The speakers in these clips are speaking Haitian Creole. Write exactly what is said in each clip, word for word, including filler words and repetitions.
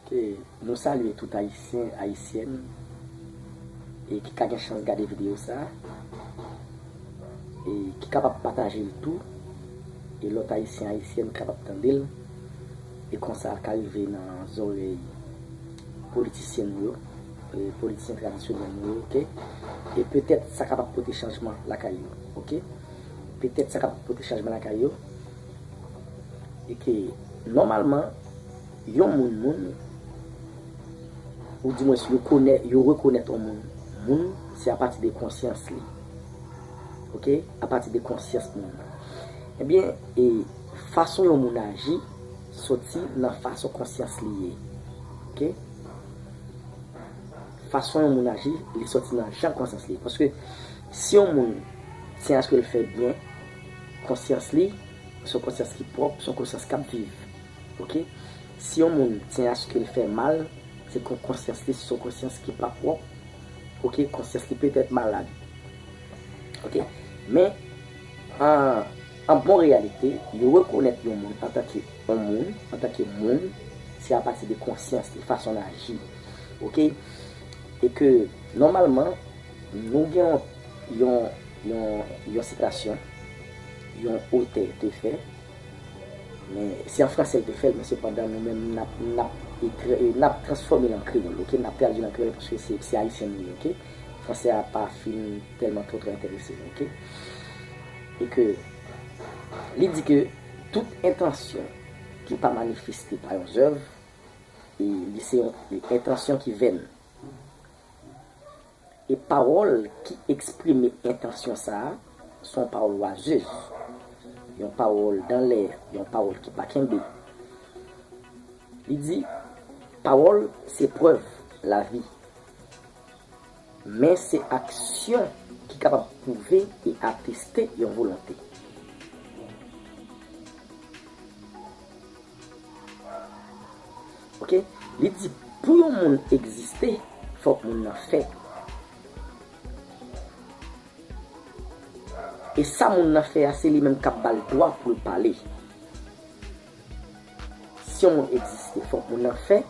E nou salye tout Ayisyen, Ayisyèn, e ki ka gen chans gade videyo sa a, e ki kapab pataje l tou, e lòt Ayisyen, Ayisyèn kapab tande l, e konsa l ka rive nan zòrèy politisyen nou yo, e politisyen tradisyonèl nou yo, oke? E petèt sa kapab pote chanjman lakay yo, oke? Petèt sa kapab pote chanjman lakay yo, e ke nòmalman, yon moun moun, oudimwens yo konèt, yo rekonèt yon moun moun, se apati de konsyans li. Oke? Apati de konsyans moun nan. Ebyen, e fason yon moun aji soti nan fason konsyans li ye. Oke? Fason yon moun aji, li soti nan jan konsyans li ye. Paske si yon moun tyen aske l fè byen, konsyans li, se yon konsyans ki pwòp, se yon konsyans k ap viv. Oke? Si yon moun tyen aske l fè mal, se kon konsyans li, se yon konsyans ki pa pwòp. Oke? Konsyans li petèt malad. Oke? Men, an, an bon reyalite, yo rekonèt yon moun antanke yon moun, antanke moun, se apati de konsyans li, fason l aji. Oke? E ke, nòmalman, nou gen yon, yon, yon, yon sitasyon, yon otè te fè, men se an franse l te fè l, men sepandan nou menm n ap, n ap, ekri, n ap transfòme l an kreyòl, oke? N ap tradui l an kreyòl paske se, se ayisyen nou ye, oke? Franse a pa fin tèlman twò, twò enterese nou, oke? E ke li di ke tout entansyon ki pa manifeste pa yon zèv, e li se yon entansyon ki vèn. E pawòl ki eksprime entansyon sa a, se yon pawòl wazez, yon pawòl dan lè, yon pawòl ki pa kenbe. Li di, pawòl se prèv lavi, men se aksyon ki kapab pwouve e ateste yon volonte. Oke? Li di, pou yon moun egziste, fòk moun nan fè. E sa moun nan fè a, se li menm k ap ba l dwa pou l pale. Si yon moun egziste, fòk moun nan fè.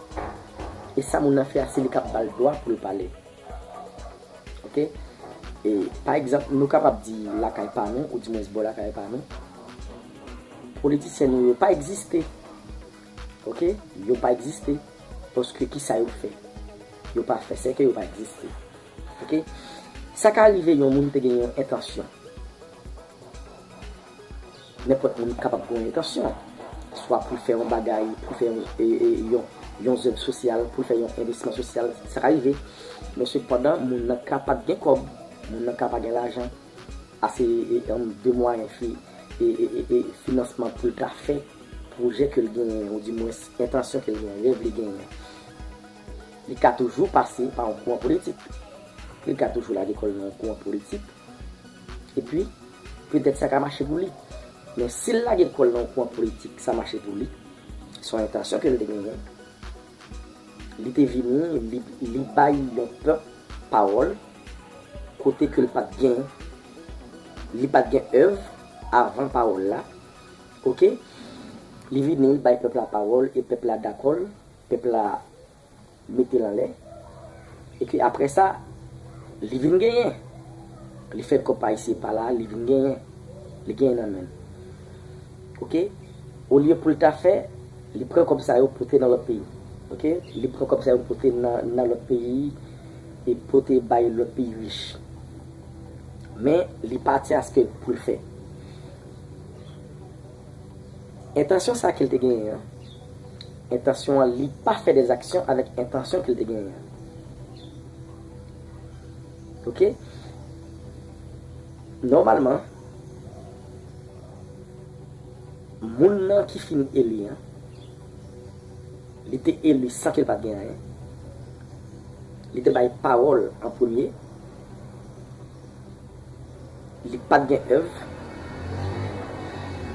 E sa moun nan fè a, se li k ap ba l dwa pou l pale. Oke? E, pa egzanp, nou kapab di lakay pa nou, oudimwens bò lakay pa nou, politisyen nou yo pa egziste. Oke? Yo pa egziste. Paske kisa yo fè? Yo pa fè, sèke yo pa egziste. Oke? Sa ka rive yon moun te gen yon entansyon. Nenpòt moun kapab gen yon entansyon. Swa pou l fè yon bagay, pou l fè yon, e, e, yon, yon zèv sosyal, pou l fè yon envestiman sosyal, sa ka rive. Men sepandan, moun nan ka pa t gen kòb, moun nan ka pa gen lajan, ase, e, e, de mwayen fi, e, e, e, e, finansman pou l ta fè pwojè ke l genyen, oudimwens entansyon ke l genyen, rèv li genyen. Li ka toujou pase pa yon kouran politik. Li ka toujou lage kò l nan yon kouran politik. Epi, petèt sa ka mache pou li. Men si l lage kò l nan yon kouran politik, sa mache pou li. Se yon entansyon ke l te genyen. Li te vini, li, li bay yon pèp pawòl, kote ke l pa t gen, li pa t gen èv avan pawòl la. Oke? Li vini, li bay pèp la pawòl, e pèp la dakò l, pèp la mete l anlè. E ke apre sa, li vin genyen. Li fè kòb pa isi pa la, li vin genyen. Li genyen nan men l. Oke? Olye pou l ta fè, li pran kòb sa yo pote nan lòt peyi. Oke? Li pran kòb sa yo pote nan, nan lòt peyi e pote bay lòt peyi rich. Men, li pa tyen aske pou l fè. Entansyon sa ke l te genyen an, entansyon an, li pa fè dèzaksyon avèk entansyon ke l te genyen an. Oke? Nòmalman, moun nan ki fin eli an, li te eli san ke l pa t gen anyen. Li te bay pawòl an premye. Li pa t gen èv.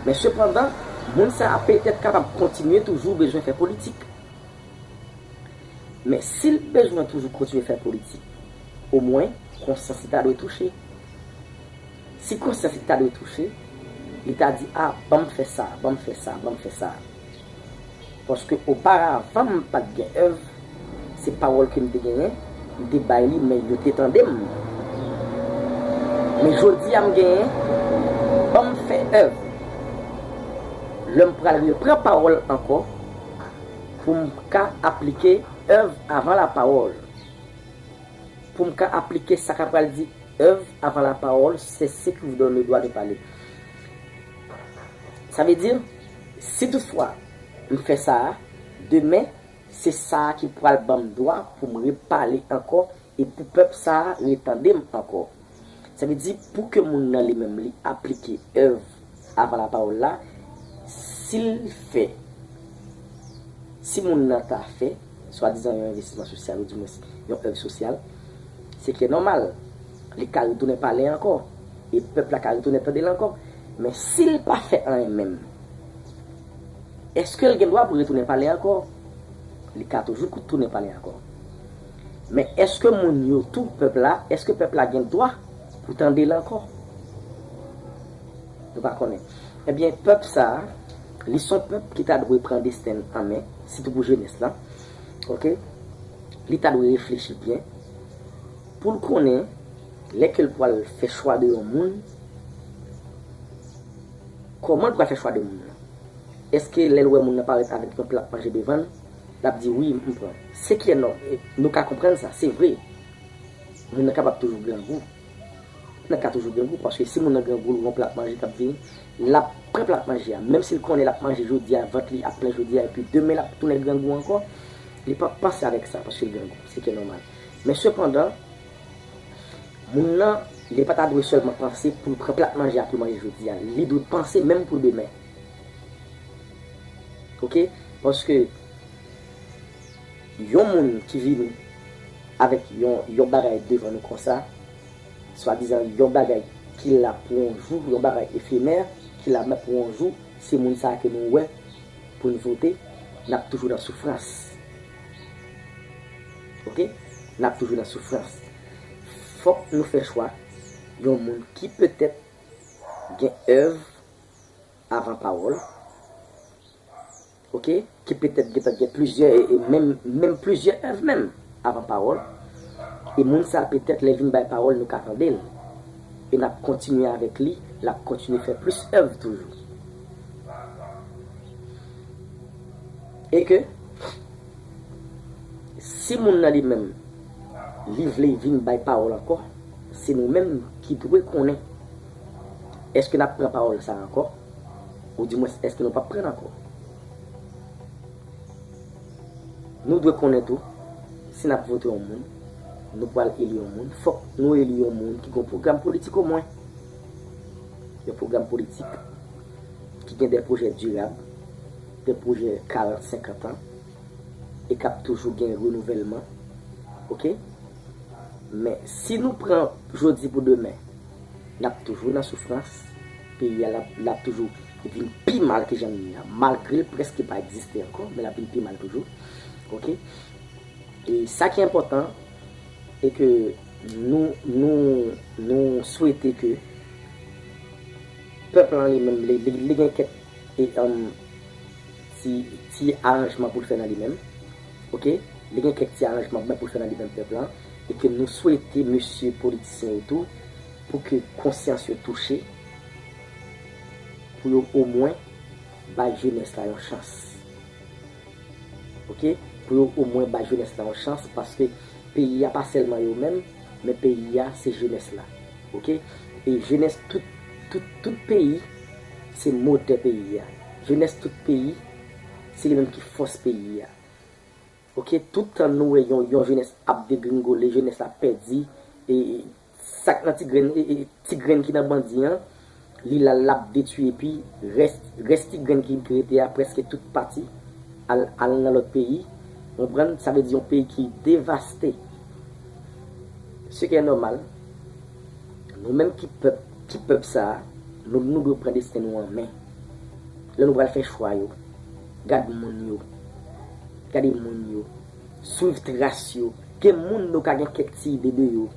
Men sepandan, moun sa a petèt kapab kontinye toujou bezwen fè politik. Men si l bezwen toujou kontinye fè politik, omwen, konsyans li ta dwe touche. Si konsyans li ta dwe touche, li ta di, a, ban m fè sa, ban m fè sa, ban m fè sa. Paske oparavan m pa t gen èv, se pawòl ke m te genyen, m te bay li, men yo te tande m. Men jodi a m genyen, ban m fè èv. Lè m pral repran pawòl ankò, pou m ka aplike èv avan lapawòl. Pou m ka aplike sa k ap pral di, èv avan lapawòl, c'est ce qui vous donne le droit de parler. Sa vle di, si toutfwa m fè sa a, demen, se sa a ki pral ban m dwa pou m repale ankò e pou pèp sa a retande m ankò. Sa vle di, pou ke moun nan li menm li aplike èv avan lapawòl la, si l fè, si moun nan ta fè, swadizan yon envestisman sosyal, oudimwens yon èv sosyal, se ke nòmal, li ka retounen pale ankò, e pèp la ka retounen tande l ankò. Men si l pa fè anyen menm, èske l gen dwa pou retounen pale ankò? Li ka toujou kou-, tounen pale ankò. Men èske moun yo tou, pèp la, èske pèp la gen dwa pou tande l ankò? Nou pa konnen. Ebyen, pèp sa a, li se yon pèp ki ta dwe pran desten l an men, sitou pou jenès la. Oke? Li ta dwe reflechi byen pou l konnen lè ke l pral fè chwa de yon moun, kòman l pral fè chwa de moun nan? Èske lè l wè moun nan parèt avèk yon plat manje devan l, l ap di, "Wi, m pran"? Se klè, non, e, nou ka konprann sa, se vre. Moun nan kapab toujou grangou. Moun nan ka toujou grangou, paske si moun nan grangou, l wè yon plat manje k ap vini, l ap pran plat manje a. Menm si l konnen l ap manje jodi a, vant li ap plen jodi a, epi demen l ap tounen grangou ankò, li p ap panse avèk sa, paske l grangou. Se klè, nòmal. Men sepandan, moun nan, li pa ta dwe sèlman panse pou l pran plat manje a pou l manje jodi a. Li dwe panse menm pou demen. Oke? Paske yon moun ki vini avèk yon, yon bagay devan nou konsa, swadizan yon bagay ki la pou yon jou, yon bagay efemè, ki la pou yon jou, se moun sa a ke nou wè pou n vote, n ap toujou nan soufrans. Oke? N ap toujou nan soufrans. Fòk nou fè chwa yon moun ki petèt gen èv avan pawòl, oke, ki petèt gentan gen plizyè, e, e menm, menm plizyè èv menm avan pawòl. E moun sa a petèt lè l vin bay pawòl, nou ka tande l. E n ap kontinye avèk li, l ap kontinye fè plis èv toujou. E ke si moun nan li menm, li vle vin bay pawòl ankò, se nou menm ki dwe konnen èske n ap pran pawòl sa a ankò, oudimwens èske nou p ap pran l ankò. Nou dwe konnen tou, si n ap vote yon moun, nou pral eli yon moun, fòk nou eli yon moun ki gen yon pwogram politik omwen. Yon pwogram politik ki gen de pwojè dirab, de pwojè karant, senkant an, e k ap toujou gen renouvèlman. Oke? Men, si nou pran jodi pou demen, n ap toujou nan soufrans. Peyi a, l ap, l ap toujou vin pi mal ke jan l ye a. Malgre l prèske pa egziste ankò, men l ap vin pi mal toujou. Oke? E sa ki enpòtan, e ke nou, nou, nou swete ke pèp lan li menm, li, li, li gen kèk, e, um, ti, ti aranjman pou l fè nan li menm. Oke? Li gen kèk ti aranjman pou l fè nan li menm, pèp lan. E ke nou swete mesye politisyen yo tou, pou ke konsyans yo touche, pou yo omwen bay jenès la yon chans. Oke? Pou yo omwen bay jenès la yon chans, paske peyi a pa sèlman yo menm, men peyi a se jenès la. Oke? E jenès tout, tout, tout peyi, se motè peyi a. Jenès tout peyi, se li menm ki fòs peyi a. Oke? Tout tan nou wè yon, yon jenès ap degringole, jenès la pèdi, e, e, sa k nan ti grenn, e, e, ti grenn ki nan bandi an, li la, l ap detwi, epi rès, rès ti grenn ki, ki rete a, prèske tout pati al, al nan lòt peyi. Konprann? Sa vle di yon peyi ki devaste. Se ki nòmal, nou menm ki pèp, ki pèp sa a, nou, nou dwe pran desten nou an men. Lè nou pral fè chwa yo, gad moun yo, gade moun yo, swiv tras yo. Gen moun nou ka gen kèk ti ide de yo.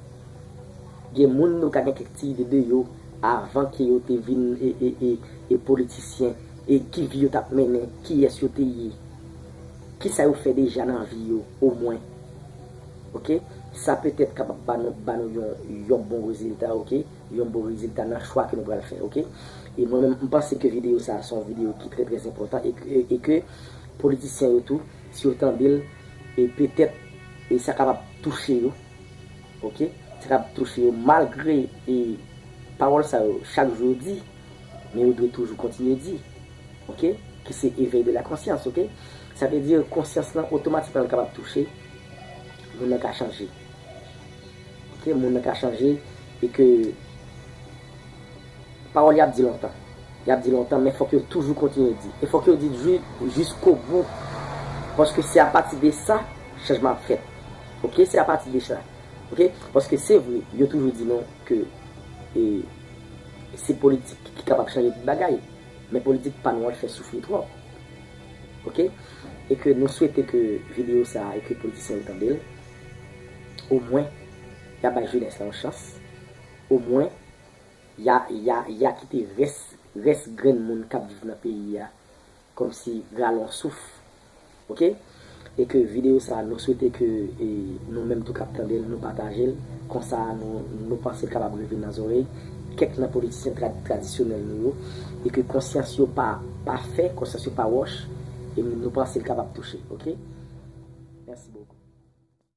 Gen moun nou ka gen kèk ti ide de yo avan ke yo te vin e, e, e, e politisyen, e ki vi yo t ap mennen, kiyès yo te ye. Kisa yo fè deja nan vi yo, omwen. Oke? Sa petèt kapab ba nou, ba nou yon, yon bon rezilta, oke? Yon bon rezilta nan chwa ke nou pral fè, oke? E mwen menm, m panse ke videyo sa a se yon videyo ki trè, trè enpòtan e, e, e ke politisyen yo tou, si yo tande l, e petèt, e sa kapab touche yo, oke? Sa kapab touche yo malgre e pawòl sa yo, chak jou yo di, men yo dwe toujou kontinye di, oke? Ki se éveil de la conscience, oke? Sa vle di konsyans lan otomatikman l kapab touche, moun nan ka chanje. Oke, moun nan ka chanje e ke pawòl y ap di lontan. Y ap di lontan, men fòk yo toujou kontinye di. E fòk yo di l ju-, jiskobou. Paske se apati de sa, chanjman ap fèt. Oke, se apati de sa. Oke, paske se vre, yo toujou di nou ke e, se politik ki kapab chanje tout bagay. Men politik pa nou an fè soufri twòp. Oke? E ke nou swete ke videyo sa a e ke politisyen yo tande l. Omwen, y a bay jenès la yon chans. Omwen, y a, y a, y a kite rès, rès grenn moun k ap viv nan peyi a kòmsi rale yon souf. Oke? E ke videyo sa a, nou swete ke e, nou menm tou k ap tande l, nou pataje l. Konsa, nou, nou panse l kapab rive nan zòrèy kèk nan politisyen tra-, tradisyonèl nou yo. E ke konsyans yo pa, pa fè, konsyans yo pa wòch, e nou panse l kapab touche. Oke?